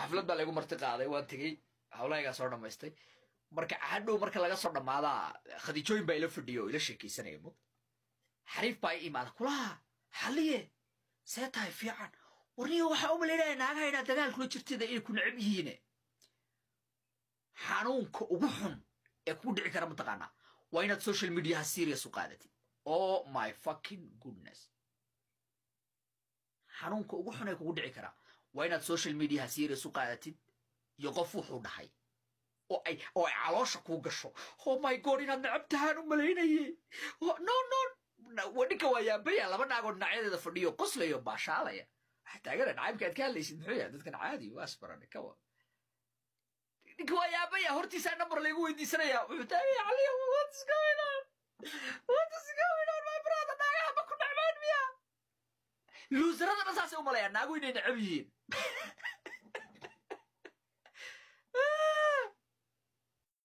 Xaflad baa laygu marti qaaday, waan tegey, hawlahaygaa soo dhamaystay. Marka hadhow marka laga soo dhammaadaa, Khadiijooyin baa ila fadhiyo oo ila sheekaysanaya. Mog xariif baa i imaada, kulaha: "Xalliye, see tahay?" "Fiican." "Warniyo, waxaa u malaynaya naagaha inaad dagaal kula jirtida, inay ku necab yihiine." Xanuunka ugu xun ee kugu dhici kara mataqaanaa? Waa inaad social mediaha serious u qaadatid. Oh my fucking goodness, xanuunka ugu xun ee kugu dhici karaa waa inaad social mediaha serious u qaadatid iyo qof wuxuu dhahay oo ay caloosha kuu gasho. Oh my God, inaad necab tahaan u malaynaye. No, no, ninka waa yaabaya. Laba naagoo dhinacyadeeda fadhiyo, qoslayo, baashaalaya. Waxa taagana nacaybka aad ka hadlaysid muxuu yahay? Dadkan caadi waa asbarane kawa. Ninka waa yaabaya, hortiisaa number laygu weydiisanaya. Wuxuu taagaya: "Caliyo, what is going on? What is going on, my brother? Naagaha ma ku necbaan miya?" Loserada dhan saasay u malayaan naagu inay necab yihiin.